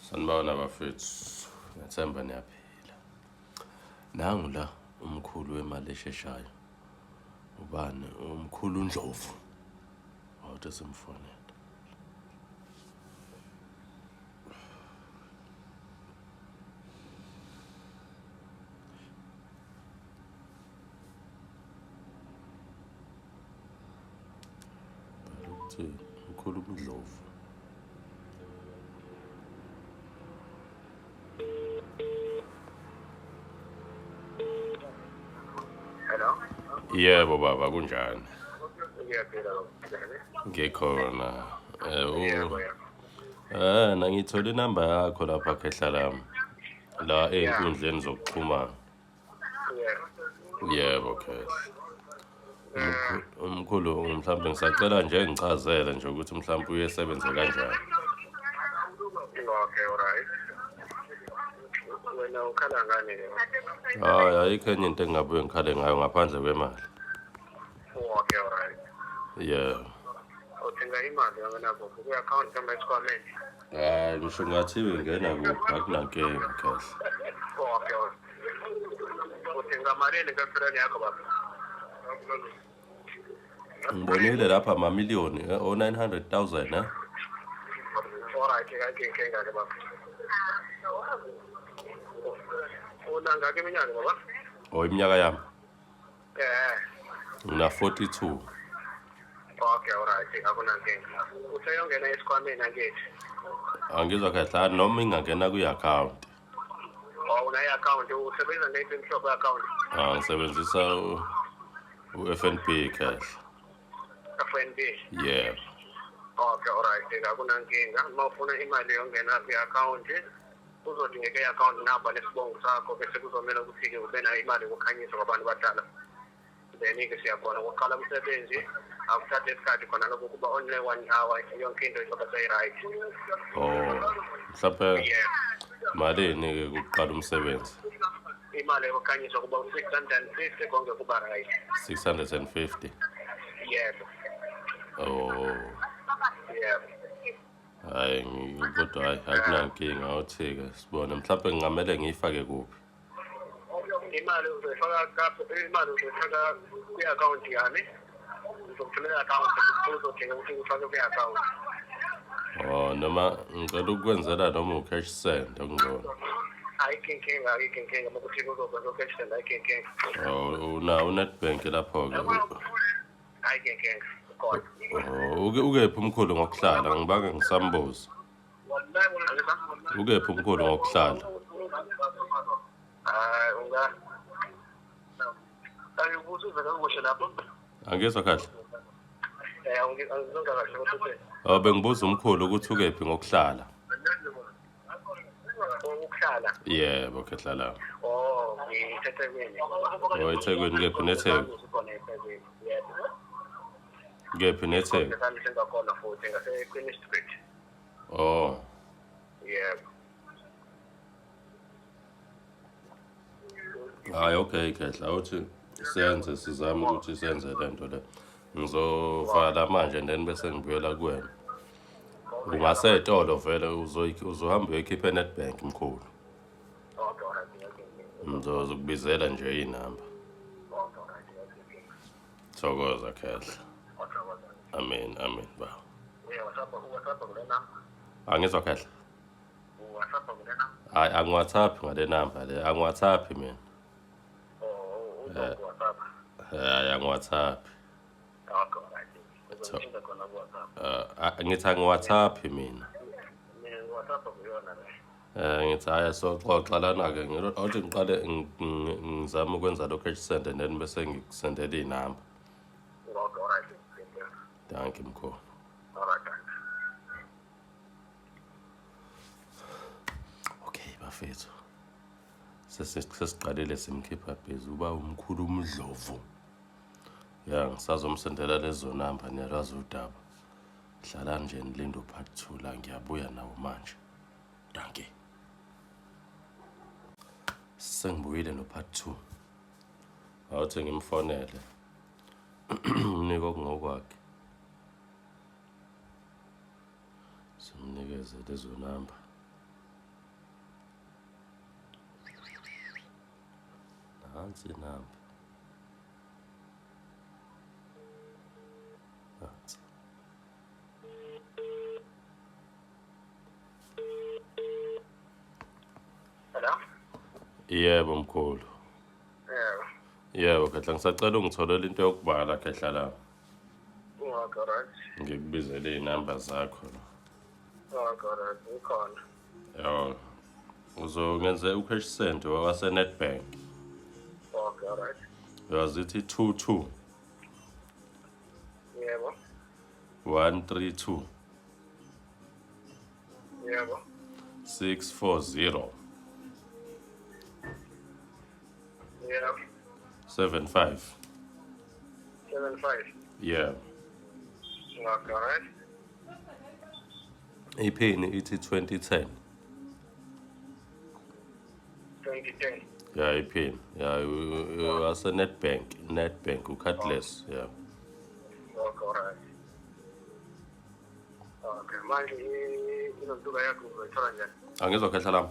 Sanibona bafethu, ngiyathemba niyaphila. Nangu la umkhulu wemali esheshayo. Ubani? Umkhulu uNdlovu. Awuthi simfonele. Bhala ukuthi umkhulu uNdlovu. Hello. Yebo baba kunjani? Ngiyaphila baba. Ngikhona. Eh u Yebo yebo. Eh nangithola inamba yakho lapha khehla lami. La ey'nkundleni zokuxhumana. Yebo. Yebo khehla. Umkhulu mhlawumbe ngisacela nje ngichazele nje ukuthi mhlawumbe uyesebenze kanjani. Okay, alright. Wena ukhala ngani ke? Hayi ayikho enye into engingabuye ngikhale ngayo ngaphandle kwemali. Okay, alright. Yeah. Udinga imali wena baba kwi-account noma esikhwameni? Hayi ngisho kungathiwa ingena kuphi akunankinga khehla. Okay, alright. Udinga malini empilweni yakho baba? Ngibonile lapha amamiliyoni o-900,000 eh? Alright, ayikho inkinga ke baba. Unangaki iminyaka baba? O iminyaka yami Eh. ngina 42. Okay, alright, akunankinga. Useyongena esikhwameni angithi? Angizwa khehla noma ingangena kwi-account. Oh, unayo i-account, usebenzisa ngeyiphi imihlobo ye-account? Ah ngisebenzisa u-FNB khehla. FNB. Yeah. Okay, alright, akunankinga. Uma ufuna imali yongena kwi-account, kuzodingeka i-account number nesibongo sakho bese kuzomela ukuthi-ke ube nayo imali yokukhanyisa kwabantu abadala. Then-ke siyakhona ukuqala umsebenzi, akuthatha isikhathi khona lokho kuba only one hour, yonke into izoba seyi-right. Oh, mhlawumbe Yeah. malini ke ukuqala umsebenzi? Imali yokukhanyisa kuba u-650 konke kuba right. 650. Yebo. Oh, Yebo. hayi kodwa hayi akunankinga awuthi-ke sibone mhlawumbe ngingamele ngiyifake kuphi? Imali uzoyifaka imali uzoyifaka kwi-account yami. Ngizokuthumela i-account uzodinga ukuthi ufake kwi-account. Oh, noma ngicela ukukwenzela noma u-cash send okungcono. Ayikho inkinga, ayikho inkinga uma kuthi uzokwenza u-cash send ayikho inkinga. Oh, una uNedbank lapho-ke. Ayikho inkinga. Khona. Oh, ukephi umkhulu ngokuhlala? Ngibange ngisambuza. Ukephi umkhulu ngokuhlala? Hayi unga Ayubuza uze kakusho lapho. Angizwa kahle. Eh angizonga kahle ukuthi Oh, bengibuza umkhulu ukuthi ukephi ngokuhlala. Ukuhlala. Yebo, khehla lami. Oh, ngiseThekwini. Oh, eThekwini kephi neTheku? Khona eThekwini. Yebo. Kephi neTheku? Sami sengakhona futhi ngase Queen Street. Oh, Yebo. hayi okay khehla uthi senze sizame ukuthi senze lento le. Ngizovala manje then bese ngibuyela kuwena. Ungasetolo vele uzohamba uyoyikhipha eNedbank mkhulu. Okay, alright. Okay. Ngizokubizela nje inamba. Okay, alright. Okay. Thokoza khehla. Okay. Amen, amen baba. Yeah, WhatsApp, WhatsApp kulena. Angizwa khehla. WhatsApp kulena. Hayi angiWhatsApp ngale namba le, angiWhatsApp mina. Oh, uzoku WhatsApp. Hayi angiWhatsApp. Okay, alright. Uzongithinta khona ku WhatsApp. Ngithi angiWhatsApp mina. Mina WhatsApp kuyona le. Eh ngithi hhayi soxoxa lana-ke awuthi ngiqale ngizame ukwenza lokhu cash send and then bese ngikusendela iy'namba. Okay, alright. Dankie mkhulu. Alright, thanks. Okay bafethu. Sesiqalile simkhipha busy uba umkhulu uMdlovu. Ya ngisazomsendela lezo namba niyalwazi udaba. Hlalani nje nilinde u-part 2 la ngiyabuya nawo manje. Dankie. Sengibuyile no-part 2. Awuthi ngimfonele. Mnike okungokwakhe. Simnikeze lezo namba. Nansi inamba. Nansi. Hello? Yebo mkhulu. Yebo. Yebo Khehla, ngisacela ungitholele into yokubhala Khehla la. Okay, alright. Ngikubizele iy'namba zakho. Okay, alright. Ngikhona. Yebo. Uzongenze u-cash send wase-Nedbank. Okay, alright. Uyazithi 22 Yebo. 132 Yebo. 640 Yebo. 75. 75. Yeah. Okay, alright. Iphini ithi 2010. 2010. Yeah, iphini. Yeah, wase Nedbank, Nedbank u-cardless. Yeah. Okay, alright. Okay, manje inontuka yakho uzoyithola njani? Angizwa Khehla lami.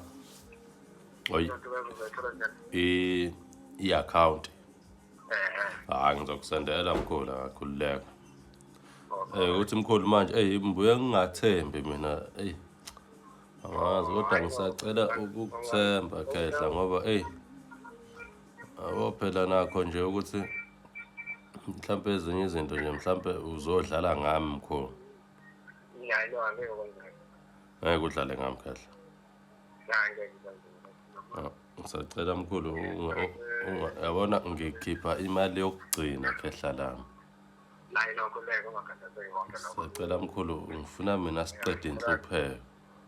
Oy, Inontuka yakho uzoyithola njani? i i-account. Eh, Hayi ngizokusendela mkhulu, akakhululeka. okay. Uthi mkhulu manje, ey ngibuye ngingathembi mina, ey. Angazi kodwa ngisacela ukukuthemba Khehla ngoba ey abo phela nakho nje ukuthi mhlampe ezinye izinto nje mhlampe uzodlala ngami mkhulu. Yeah, no, angeke kwenzeke. Ngeke udlale ngami Khehla. Ya, angeke kwenzeke. Ah, ngisacela mkhulu yabona ngikhipha imali yokugcina Khehla lami. Nayi nokho ngeke ungakhathazeki konke lokho. Sicela mkhulu ngifuna mina siqede inhlupheko.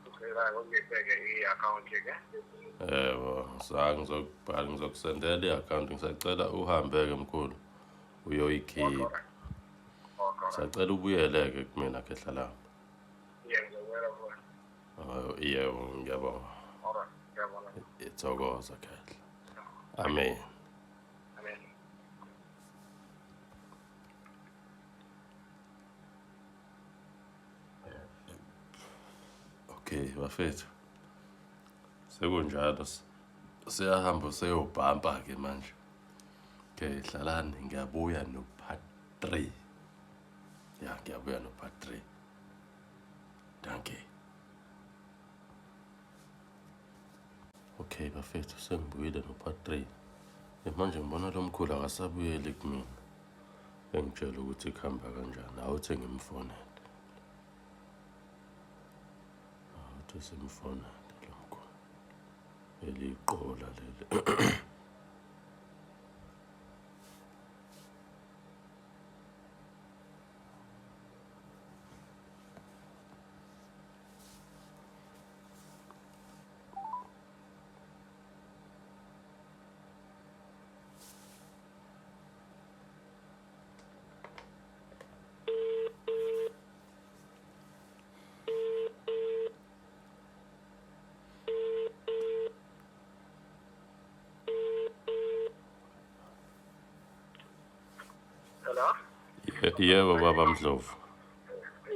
Ngicela ungibheke i-account ke. Yebo, sa ngizokubhala ngizokusendela i-account ngisacela uhambe-ke mkhulu uyoyikhipha. Okay, alright. Ngisacela ubuyele-ke kumina Khehla lami. Yeah, ngizobuyela kuwe. Ah, yebo, ngiyabonga. Alright, ngiyabona. Ithokoza Khehla. Amen. Amen. Okay, bafethu. Sekunjalo siyahamba seyobhampa ke manje. Okay, hlalani ngiyabuya no part 3. Ya, ngiyabuya no part 3. Dankie. Okay, bafethu sengibuyile no part 3. Manje ngibona lo mkhulu akasabuyeli kumina. Engitshela ukuthi kuhamba kanjani. Awuthi ngimfonele. Awuthi simfonele lo mkhulu. Eliqola leli. Hello? Yebo baba Mdlovu.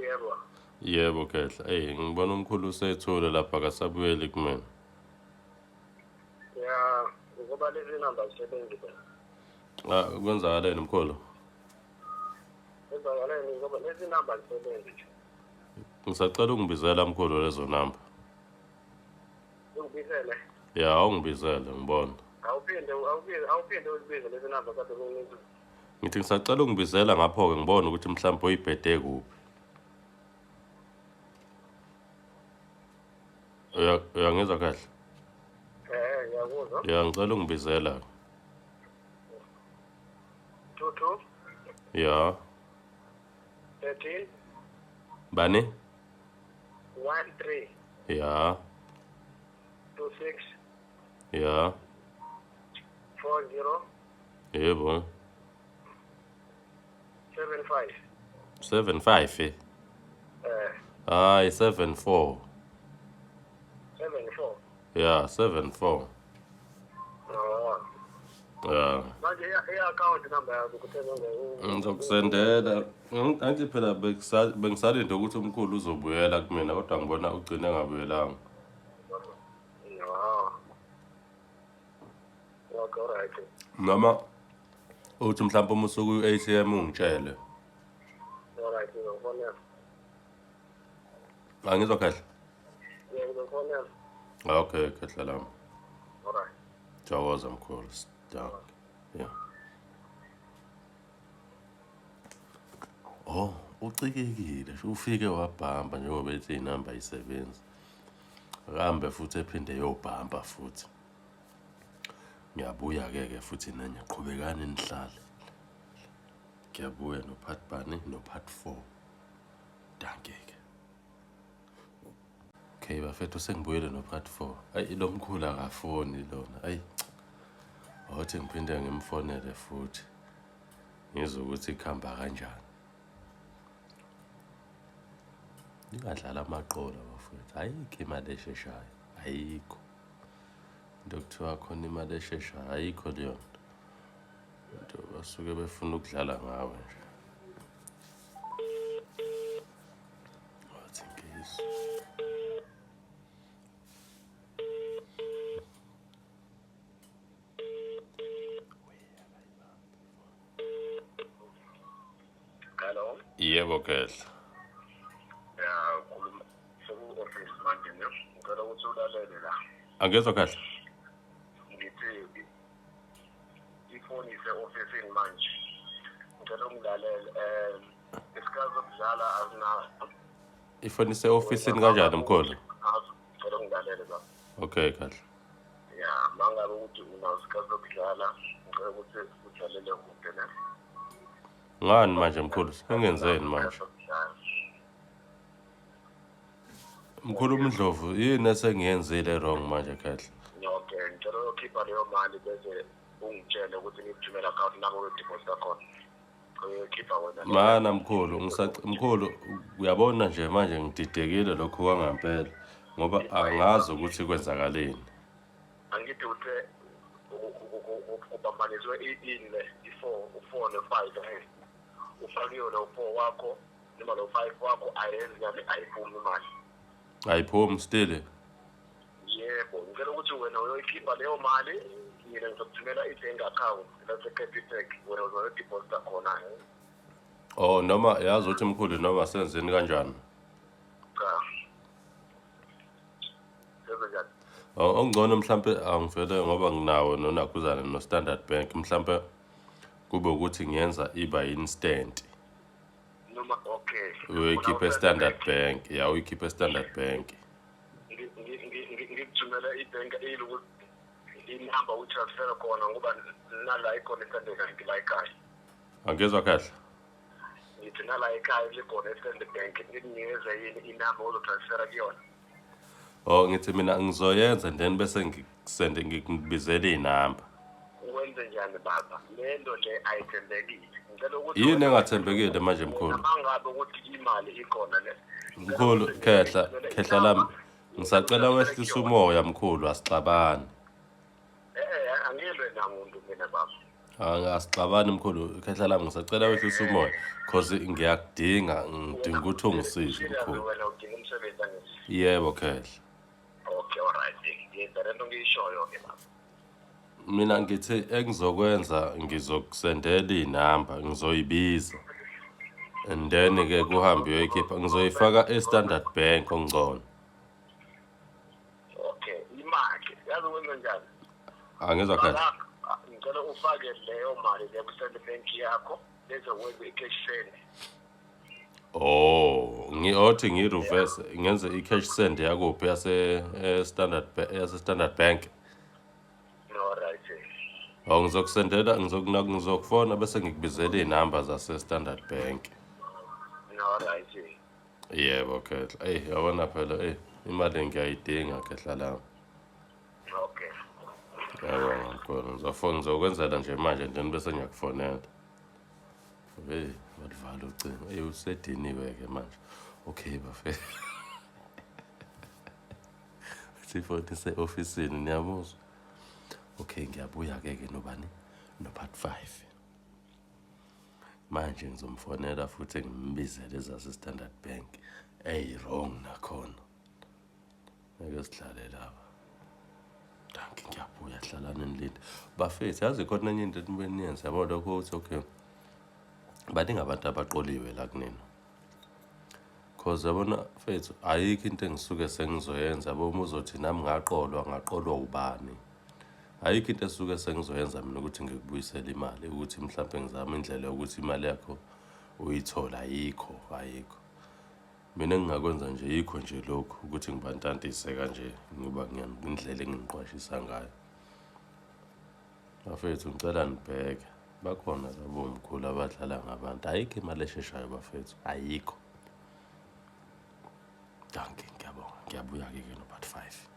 Yebo. Yebo Khehla. Ey ngibona umkhulu usethule lapha akasabuyeli kumina. Ya, ngoba lezi namba zisebenzi phela. Ah kwenzakaleni mkhulu? Kwenzakaleni ngoba lezi namba zisebenzi nje. Ngisacela ungibizela mkhulu lezo namba. Ungibizele. Ya awungibizele ngibona. Awuphinde uzibize lezi namba kade kungibiza. Ngithi ngisacela ungibizela ngapho-ke ngibone ukuthi mhlawumbe uyibhede kuphi. Uyangizwa kahle? Eh, ngiyakuzwa. Ya ngicela ungibizela. 22 Ya. 13 Bani? 13 Ya. 26 Ya. 40 Yebo. 75. 75 eh. Eh, Hayi 74. 74. Ya 74. Oh. Ya. Manje i-account number yakho kuthenga Ngizokusendela. Angithi phela bengisalinde ukuthi umkhulu uzobuyela kumina kodwa ngibona ugcine engabuyelanga. No. Okay, alright. Noma uthi mhlawumbe uma usuke ku-ATM ungitshele. Alright, ngizokufonela. Angizwa kahle. Yeah, ngizokufonela. Okay, khehla lami. Alright. Thokoza mkhulu. Dank. Yeah. Oh, ucikekile. Ufike wabhamba njengoba ethi inamba ayisebenzi. Akahambe futhi ephinde eyobhampa futhi. Ngiyabuya-ke ke futhi nenye qhubekani nihlale. Ngiyabuya no-part bani no-part 4. Dankie-ke. Okay bafethu sengibuyele no-part 4. Ayi lo mkhulu akafoni lona. Ayi. Awuthi ngiphinde ngimfonele futhi. Ngizwe ukuthi kuhamba kanjani. Ningadlali amaqola bafowethu, ayikho imali esheshayo, ayikho. Into okuthiwa khona imali esheshayo, ayikho leyo nto. Into basuke befuna ukudlala ngawe nje. Wathi ngizwe. Hello. Yebo Khehla. Ya khuluma seku-office manje ne. Ngicela ukuthi ulalele la. Angezwa kahle. Ngithi ifoni ise-ofisini manje. Ngicela ungilalele um isikhathi sokudlala asinaso. Ifoni ise-ofisini kanjani mkhulu? Ngicela ungilalele baba. Okay kahle. Ya mangabe ukuthi unaso isikhathi sokudlala ngicela ukuthi udlalele kude ne. Ngani manje mkhulu? Sengenzeni manje? Mkhulu uMdlovu, yini esengiyenzile wrong manje Khehla? Okay, ngicela uyokhipha leyo mali bese ungitshele ukuthi ngikuthumele account number uyodeposita khona. Uyokhipha wena. Mana mkhulu, mkhulu uyabona nje manje ngididekile lokhu kwangampela ngoba angazi ukuthi kwenzakaleni. Angithi uthe ubambaniswe ini le i-four u-four no-five ufakiwe lo four wakho noma lo five wakho ayenzi nami ayiphumi imali. Ayiphumi still. Yebo, ngicela ukuthi wena uyoyikhipha leyo mali mina ngizokuthumela i-bank account lase-Capitec wena uzoyodeposita khona. Oh noma yazi ukuthi mkhulu noma senzeni kanjani? Cha. Senze njani? Okungcono mhlampe angivele ngoba nginawo nonakhuzana no-Standard Bank mhlampe kube ukuthi ngiyenza iba instant. Noma okay. Uyoyikhipha e-Standard Bank, ya uyikhipha e-Standard Bank. Ngikuthumela ibhenki ilokuthi inamba uyitransfera khona ngoba nala ikhona i-Standard Bank la ekhaya. Angizwa kahle. Ngithi nala ekhaya likhona i-Standard Bank ngikunikeze yini inamba ozotransfera kuyona. Oh ngithi mina ngizoyenza and then bese ngikusende ngikubizela iy'namba. Wenze njani baba? Le nto le ayithembekile. Ngicela ukuthi Yini engathembekile manje mkhulu? Mangabe ukuthi imali ikhona le. Mkhulu khehla, khehla lami ngisacela wehlise umoya mkhulu asixabani. Angilwe namuntu mina baba. Asixabani mkhulu, khehla lami ngisacela wehlise umoya cause ngiyakudinga, ngidinga ukuthi ungisize mkhulu. Wena udinga umsebenzi angithi. Yebo khehla. Okay, all right. Ngiyenza lento ngiyishoyo ke baba. Mina ngithi engizokwenza ngizokusendela iy'namba ngizoyibiza and then-ke kuhambe uyoyikhipha ngizoyifaka e-Standard Bank okungcono. Okay, imali yazi wenze njani? Angizwa kahle. Ngicela ufake leyo mali le ku-Standard Bank yakho bese wenze i-cash send. Oh, ngiyothi ngi-reverse ngenze i-cash send yakuphi yase Standard yase Standard Bank. No, right. Oh, ngizokusendela ngizokufona bese ngikubizela iy'namba zase Standard Bank. No, right. Yebo khehla. Eyi yabona phela eyi imali ngiyayidinga khehla lami. Okay. Yabonga mkhulu. Ngizofona ngizokwenzela nje manje then bese ngiyakufonela. Hey, walivala ucingo. Hey, usediniwe ke manje. Okay bafethu. Sifoni ise-ofisini niyamuzwa. Okay, ngiyabuya ke ke nobani? No part 5. Manje ngizomfonela futhi ngimbizele ezase Standard Bank. Ey wrong nakhona. Ngeke sidlale lapha. Dankie, ngiyabuya, hlalani nilinde. Bafethu, yazi khona enye into enibuye niyenze, yabo lokho ukuthi okay, baningi abantu abaqoliwe la kunina. Cause yabona mfethu, ayikho into engisuke sengizoyenza yabo, uma uzothi nami ngaqolwa, ngaqolwa ubani. Ayikho into esuke sengizoyenza mina ukuthi ngikubuyisele imali, ukuthi mhlampe ngizame indlela yokuthi imali yakho uyithole, ayikho, ayikho. Mina engingakwenza nje yikho nje lokhu ukuthi ngibantantise kanje ngoba indlela enginiqwashisa ngayo. Bafethu ngicela nibheke, bakhona labo mkhulu abadlala ngabantu. Ayikho imali esheshayo bafethu, ayikho. Dankie, ngiyabonga. Ngiyabuya-ke ke no-part 5.